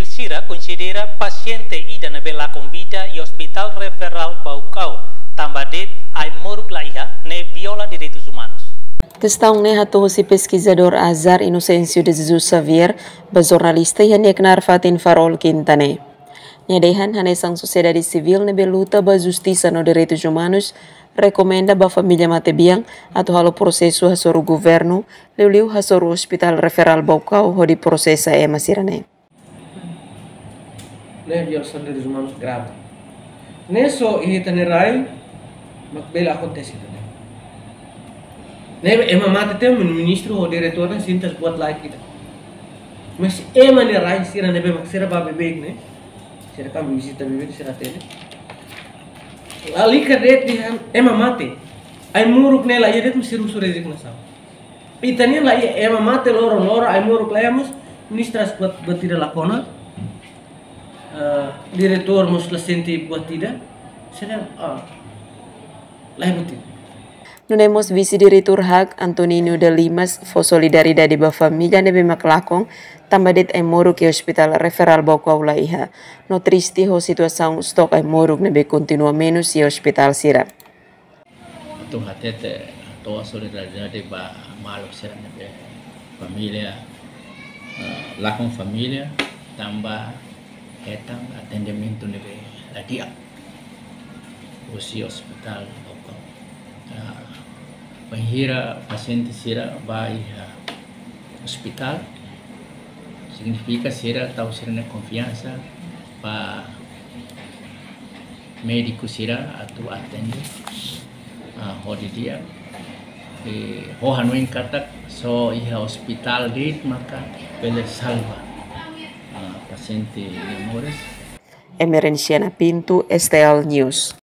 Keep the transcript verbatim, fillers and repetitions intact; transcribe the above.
Sira konsidera pasiente ida ne'ebé lakon vida iha Hospital Referral Baucau, tanba de'it ai-moruk la iha, ne'e viola direitus umanus. Kestaun ne'e hato'o husi peskizadór Azar Inocêncio de Jesus Xavier ba jornalista iha nia knaar fatin Farol, Kinta ne'e. Nia dehan hanesan sosiedade sivíl ne'ebé luta ba justisa no direitus umanus, rekomenda ba família matebian atu halo prosesu hasoru governu, liuliu hasoru Hospital Referral Baucau hodi prosesa ema sira-ne'e. Ne'e violasaun direitus umanus grave. Ne'e só iha ita-nia rai mak bele akontese ida-ne'e. Ne'e ema mate tiha, ministru ho diretór ne'e sinta buat laek ida. Mas ema nia rai sira ne'ebé mak sira bá bebeik ne'e, sira kan vizita bebeik, sira hatene. Lalika de'it dehan ema mate. Ai-moruk ne'e la iha de'it, mas sira husu rezignasaun. Ita-nian la iha, ema mate loron-loron, ai-moruk la iha, mas ministru buat, buat ida la kona. Eh, diretór mós la sente buat ida. Sira, ah, la iha buat ida. Nune'e mós Vise-Diretór HAK, Antonino de Limas, fó solidariedade ba família ne'ebé mak lakon, tanba de'it ai-moruk iha Hospital Referral Baucau la iha. No triste ho situasaun stok ai-moruk ne'ebé kontinua menus iha hospital sira. Atu hatete, hato'o solidariedade ba maluk sira ne'ebé família, eh, lakon família, tanba hetan atendimentu ne'ebé la di'ak husi Hospital Baucau. Ah, bainhira pasiente sira bá iha hospital, signifika sira tau sira-nia konfiansa ba médiku sira atu atende, ah, ho di'ak. I ho hanoin katak só iha hospital de'it maka bele salva, ah, pasiente nia moris. Emerenciana Pinto, S T L News.